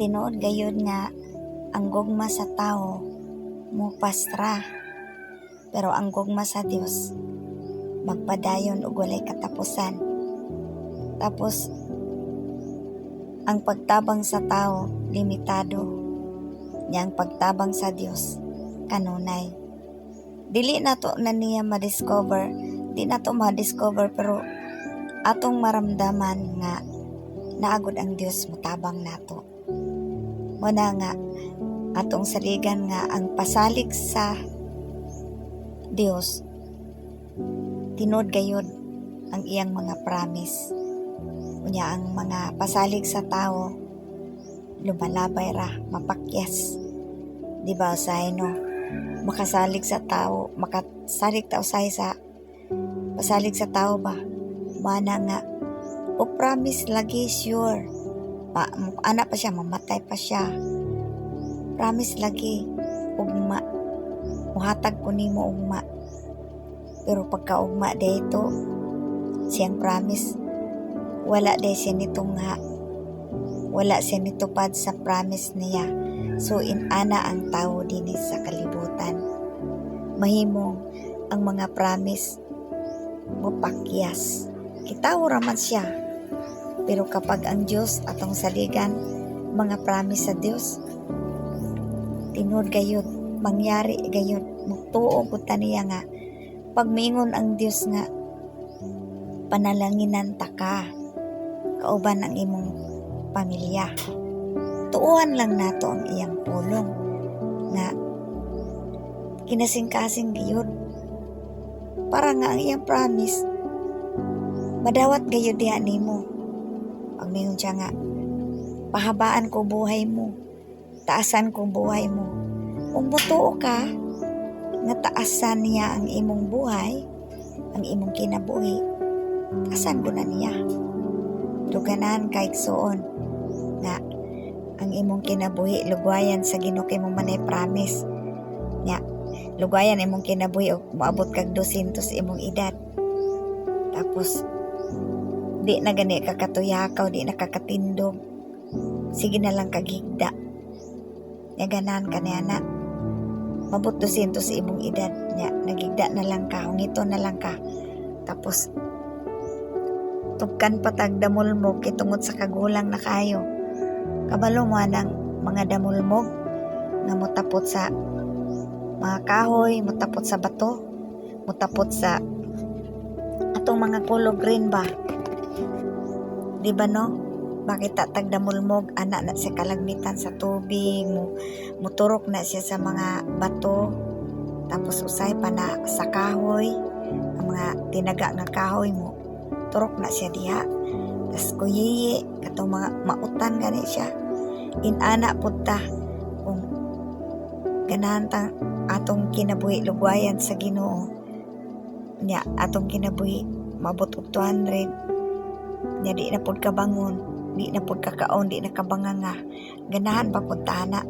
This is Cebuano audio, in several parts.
Tinuod gayud nga ang gugma sa tawo mupastra, pero ang gugma sa Dios magpadayon og walay katapusan. Tapos ang pagtabang sa tao limitado, nya ang pagtabang sa Dios kanunay. Dili nato na niya ma-discover, di nato ma-discover, pero atong maramdaman nga naagod ang Dios motabang nato. Mao na nga atong saligan nga ang pasalig sa Dios, tinuod gayud ang iyang mga promise. Unya ang mga pasalig sa tao lumalabay ra, mapakyas. Di ba usahay, no? Makasalig sa tao, makasalig ta usahay sa pasalig sa tao ba? Mana nga o promise lagi sure. Pa, ana pa siya, mamatay pa siya. Promise lagi ugma. Muhatag ko nimo ugma. Pero pagkaugma dito, siyang promise, wala day siya nito nga, wala siya nitupad sa promise niya. So inana ang tao dinhi sa kalibutan. Mahimong ang mga promise mopakyas. Kitawo ra man siya. Pero kapag ang Dios atong saligan, mga promise sa Dios, tinuod gayud, mangyari gayud, mutuo gud ta niya nga pag miingon ang Dios nga panalanginan ta ka kauban ang imong pamilya. Tuuhan lang nato ang iyang pulong nga kinasingkasing gayud para nga ang iyang promise madawat gayud diha nimo. Pag mingon siya nga pahabaan ko buhay mo, taasan ko buhay mo, kung mutuo ka nga taasan niya ang imong buhay, ang imong kinabuhi, taasan ko na niya. Duganan kay igsuon nga ang imong kinabuhi lugwayan sa Ginoo kay mao man ay promise nya. Lugwayan imong kinabuhi og moabot kag 200 imong edad, tapos di na gani ka katuyakaw, di na ka katindog, sige na lang kagigda nya. Ganahan ka niya na mabot 200 sa imong edad nya, nagigda na lang ka, hungito na lang ka, tapos tugkan patag damulmog kay tungod sa kagulang na kayo. Kabalo mo anang mga damulmog nga motapot sa mga kahoy, motapot sa bato, motapot sa atong mga color green ba? Di ba, no? Bakit tatag damulmog, ana na siya kalagmitan sa tubig, mo muturok na siya sa mga bato, tapos usay pa na sa kahoy, ang mga tinaga nga kahoy mo, turok na siya diha. Tas kuyiyi, katong mga mautan gani siya. Inana pud ta kung ganahan tang atong kinabuhi lugwayan sa Ginoo. Nya atong kinabuhi mabot og 200 nya, di na pud kabangon, di na pud kakaon, di na kabanganga, ganahan pa pud ta ana?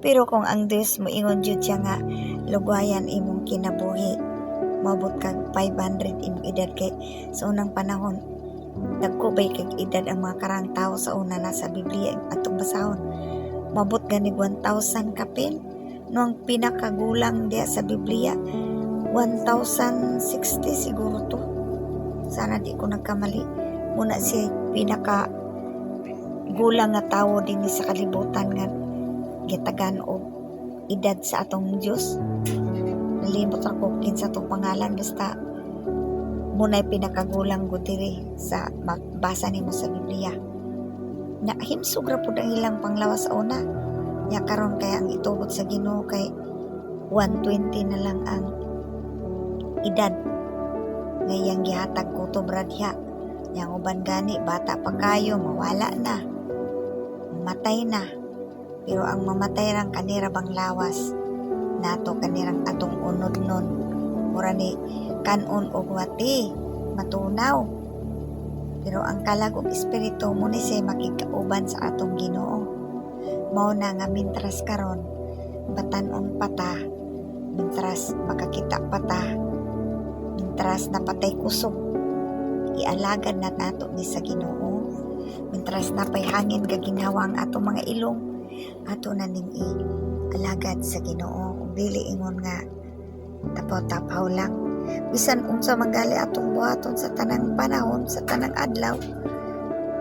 Pero kung ang Dios moingon jud siya nga lugwayan imong kinabuhi, moabot kag 500 imong edad, kay sa unang panahon dagko bay kag edad ang mga karang tao sa una na sa Biblia atong basahon, moabot gani 1,000 kapin, no? Ang pinakagulang diya sa Biblia 1060 siguro to, sana di ko nagkamali. Muna siya pinaka gulang nga tawo dinhi sa kalibutan nga gitagan og edad sa atong Dios. Nalimot ako kinsa tong pangalan, basta muna'y pinakagulang gud diri sa mabasa nimo sa Biblia. Na himsog ra pud ang ilang panglawas sa una. Nya karon kay ang itugot sa Ginoo kay 120 na lang ang edad nga iyang gihatag kutob ra diha. Nya ang uban gani bata pa kayo mawala na. Matay na. Pero ang mamatay rang kanira bang lawas nato, kanirang atong unod nun. Mura ni kanon og wati, matunaw. Pero ang kalag ug espiritu mo ni siya makigkauban sa atong Ginoo. Mao na nga mintras karon batan-on pa ta, mintras makakita pa ta, mintras napatay kusog, ialagad na nato ni sa Ginoo. Mintras napay hangin gaginhawa ang atong mga ilong, ato na ning i-alagad sa Ginoo. Ug dili ingon nga tapaw-tapaw lang. Bisan unsa man gali atong buhaton sa tanang panahon, sa tanang adlaw,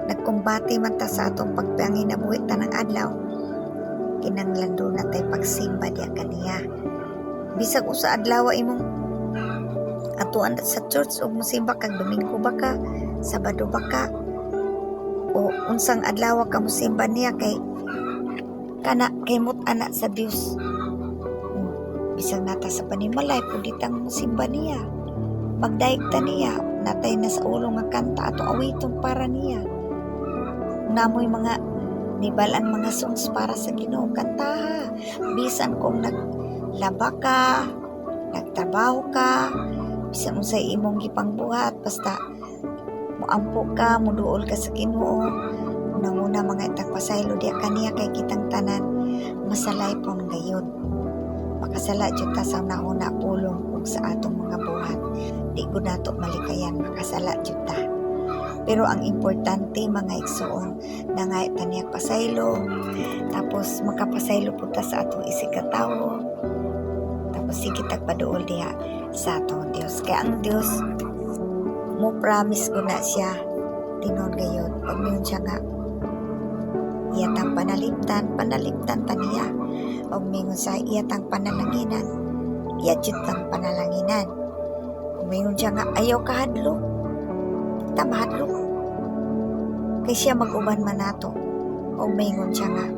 nagkumbati man ta sa atong pagpanginabuhi tanang adlaw, kinahanglan duna tay pagsimba diya kaniya. Bisag usa adlaw imong atuan sa church ug mosimba kag Domingo ba ka, Sabado ba ka, o unsang adlaw ka mosimba niya, kay kana kay mut-ana sa Dios. Bisag nata sa panimalay, pwede tang mosimba niya. Magdayeg ta niya, natay na sa ulo nga kanta atong awiton para niya. Namoy mga nibal-an mga songs para sa Ginoo, kantaha. Bisan kung naglaba ka, nagtrabaho ka, bisan unsay imong gipangbuhat, basta moampo ka, moduol ka sa Ginoo. Unang-una, mga itang pasaylo diya kaniya, kay kitang tanan masalaypon gayud. Makasala jud ta sa una, pulong ug sa atong mga buhat. Di gud nato malikayan, makasala jud ta. Pero ang importante, mga igsuon, nangay ta niya pasaylo, tapos makapasaylo pud ta sa atong isig katawo. Tapos sige tag paduol diha sa atong Dios. Kaya ang Dios mo promise ko na siya tinuod gayud. Pag niyon siya nga iya tang panaliptan, panaliptan ta niya. Og mingon sa iya tang panalanginan, iya jud tang panalanginan. Kung mingon siya nga ayaw kahadlok, ta mahadlok. Kay siya mag-uban man nato. Og mingon siya nga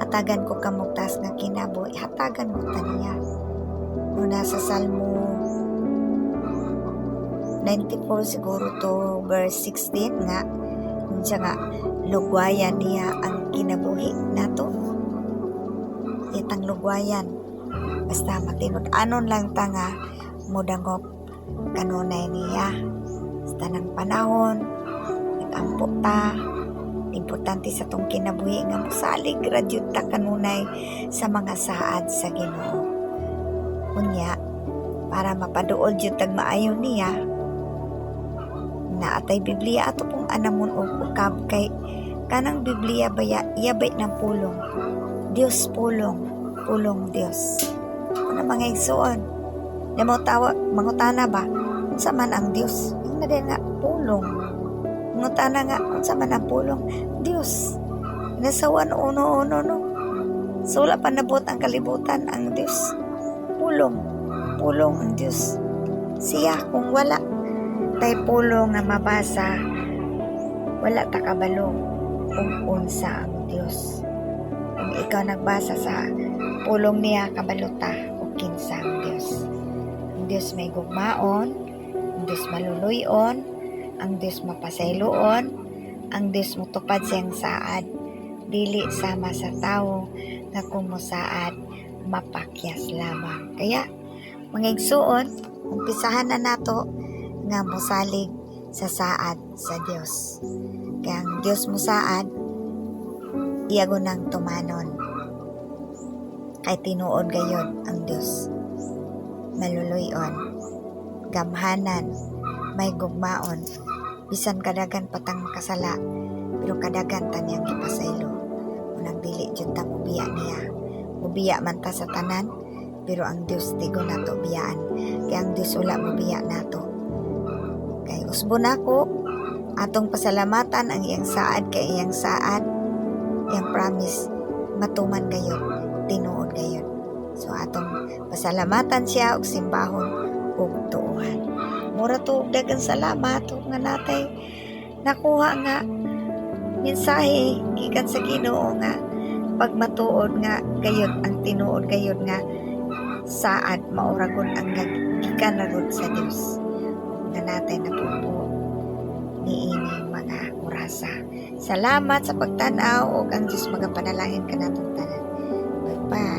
hatagan ko kamog taas nga kinabuhi, hatagan mo ta niya. No, nasa Salmo 94 siguro to, verse 16 nga siya nga lugwayan niya ang kinabuhi nato. Itang lugwayan basta matinud-anon lang ta nga modangop kanunay niya sa tanang panahon nagampo ta. Importante sa tong kinabuhi nga mosalig ra jud ta kanunay sa mga saad sa Ginoo. Unya para mapaduol jud tag maayo niya, naatay Biblia, ato pong anamon og ukab, kay kanang Biblia baya iyabay ng pulong Dios, pulong pulong Dios. Ano, mga igsuon, di mo tawa mangutana ba, unsa man ang Dios? Yung na din nga pulong. Mangutana nga unsa man ang pulong Dios, nasa 1:1, no? So wala pa nabot ang kalibutan ang Dios, pulong pulong ang Dios siya. Kung wala tay pulong nga mabasa, wala ta kabalo kung unsa ang Dios. Kung ikaw nagbasa sa pulong niya, kabalo ta kung kinsa ang Dios. Ang Dios may gugmaon, ang Dios maluluyon, ang Dios mapasayloon, ang Dios motupad siyang saad, dili sama sa tawo nga kung mosaad mapakyas lamang. Kaya mga igsuon, umpisahan na nato nga mosalig sa saad sa Dios. Kaya ang Dios mosaad, iyago nang tumanon. Kay tinuod gayod ang Dios maluluyon, gamhanan, may gugmaon, bisan kadagan patang makasala, pero kadagan ta niyang gipasaylo. Unang dili jud ta mobiya niya. Mobiya man ta sa tanan, pero ang Dios di ko nato biyaan. Kaya ang Dios wala mobiya nato. Kay usbon ako, atong pasalamatan ang iyang saad, kay iyang saad, iyang promise, matuman gayod, tinuod gayod. So atong pasalamatan siya og simbahon ug tuohan. Mura to og daghang salamat ug nga natay nakuha nga mensahe gikan sa Ginoo nga pagmatuod nga gayud ang tinuod gayud nga saad mauragon ang gikan na rod sa Dios nga natay napupo niining mga orasa. Salamat sa pagtan-aw ug ang Dios magapanalangin kanatong tanan. Bye-bye.